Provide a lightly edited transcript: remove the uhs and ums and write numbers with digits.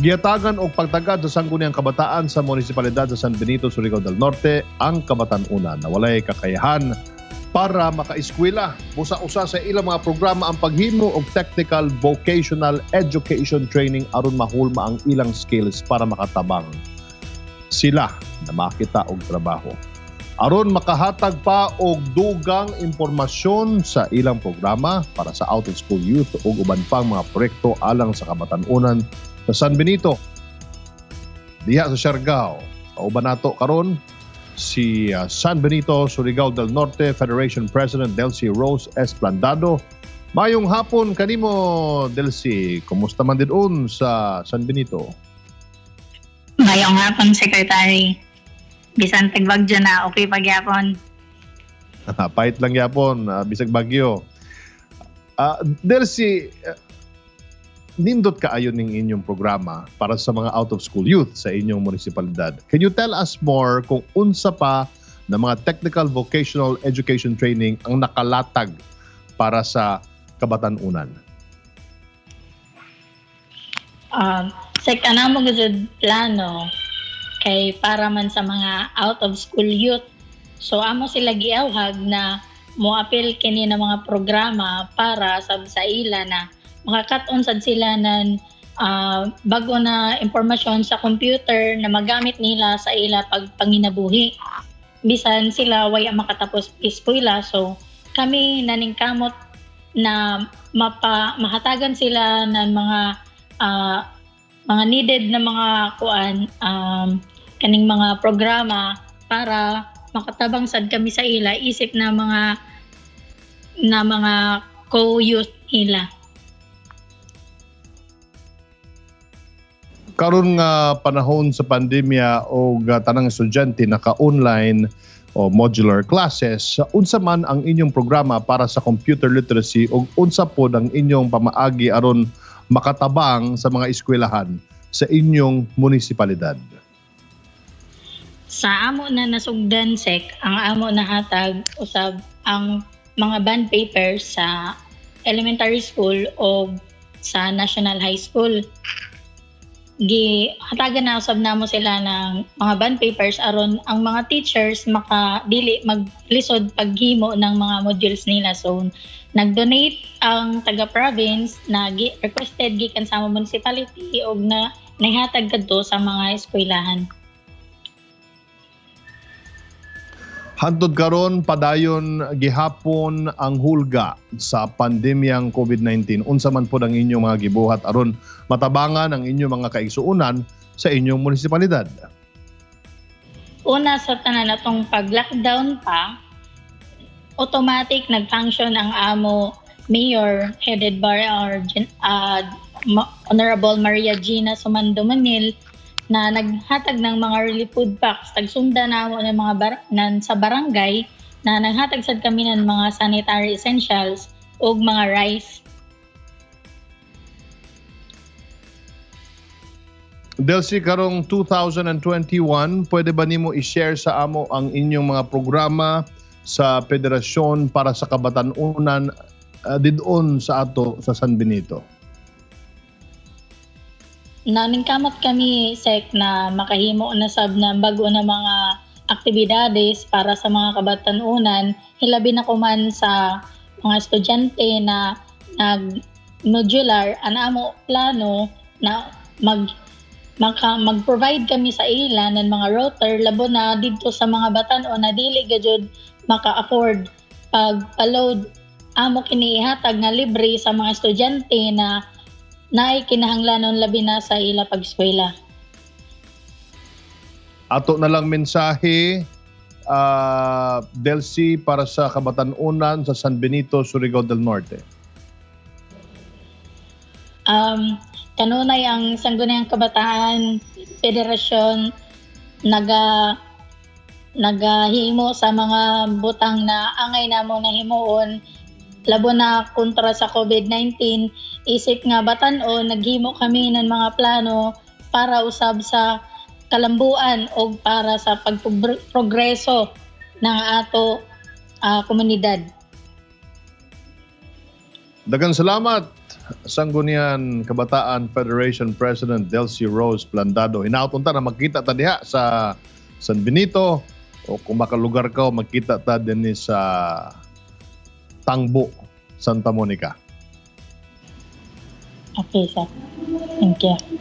Gihatagan og pagtagad sa Sangguniang Kabataan sa Munisipalidad sa San Benito, Surigao del Norte ang kabatan-unan na walay kakayahan para makaeskwela. Busa-usa sa ilang mga programa ang paghimo og technical vocational education training aron mahulma ang ilang skills para makatabang sila na makita og trabaho. Aron makahatag pa og dugang impormasyon sa ilang programa para sa out of school youth ug uban pang mga proyekto alang sa kabatan-unan sa San Benito, diha sa Siargao, kauban nato karon si San Benito, Surigao del Norte Federation President Delcy Rose Esplandado. Mayong hapon kanimo, Delcy. Kumusta man didon sa San Benito? Mayong hapon, Secretary. Bisan tagbagyo na, okay pa gyapon. Pahit lang yapon, bisag bagyo. Delcy, nindot kaayo ning inyong programa para sa mga out of school youth sa inyong munisipalidad. Can you tell us more kung unsa pa na mga technical vocational education training ang nakalatag para sa kabatan-unan? Sek, ana mo gud plano kay para man sa mga out of school youth. So amo sila giawhag na moapil kini na mga programa para sab sa ila na makakat-on sad sila ng bago na impormasyon sa computer na magamit nila sa ila pagpanginabuhi. Bisan sila way makatapos eskwela, so kami naningkamot na mapa mahatagan sila ng mga needed na mga kuan, kaning mga programa para makatabang sad kami sa ila isip na mga co-youth nila. Karon nga panahon sa pandemya o tanang estudyante naka-online o modular classes, unsa man ang inyong programa para sa computer literacy o unsa pod ang inyong pamaagi aron makatabang sa mga eskwelahan sa inyong munisipalidad? Sa amo na nasugdan, Sek, ang amo na hatag usab ang mga bond papers sa elementary school o sa national high school. Gi hatagan na usab namo sila ng mga bond papers aron ang mga teachers maka dili maglisod paghimo ng mga modules nila. So nag-donate ang taga province na gi requested gikan sa among municipality og na nahihatag kadto sa mga eskwelahan. Hantod karon, padayon gihapon ang hulga sa pandemyang COVID-19. Unsa man pod ang inyong mga gibuhat aron matabangan ang inyong mga kaigsuonan sa inyong munisipalidad? Una sa tanan, atong pag-lockdown pa, automatic nag-function ang amo mayor headed by our Honorable Maria Gina Sumando Manil na naghatag ng mga relief food packs. Tagsunda namo ng mga nan sa barangay na naghatag sad kami ng mga sanitary essentials ug mga rice. Delcy, karong 2021, pwede ba nimo i-share sa amo ang inyong mga programa sa Federasyon para sa Kabatan-unan didon sa ato sa San Benito? Naningkamot kami, Sek, na makahimo na sab na bago na mga aktibidades para sa mga kabatan-unan, hilabi na kuman sa mga estudyante na nag-modular. Ang amo plano na mag-provide kami sa ila ng mga router, labo na didto sa mga batan-o na dili gajud maka-afford pag-load. Amo kini ihatag nga libre sa mga estudyante na naay kinahanglanon, labi na sa ila pag-eskwela. Ato na lang mensahe, Delcy, para sa kabatan-unan sa San Benito, Surigao del Norte. Kanunay ang Sangguniang Kabataan Federasyon nagahimo sa mga butang na angay namo na himuon, labo na kontra sa COVID-19. Isip nga batan-o, naghimo kami ng mga plano para usab sa kalambuan o para sa pagprogreso ng ato komunidad. Daghang salamat, Sangguniang Kabataan Federation President Delcy Rose Plandado. Hinaot unta na magkita ta diha sa San Benito o kung makalugar ka, magkita ta dinhi sa Tangbo, Santa Monica. Okay, sir. Thank you.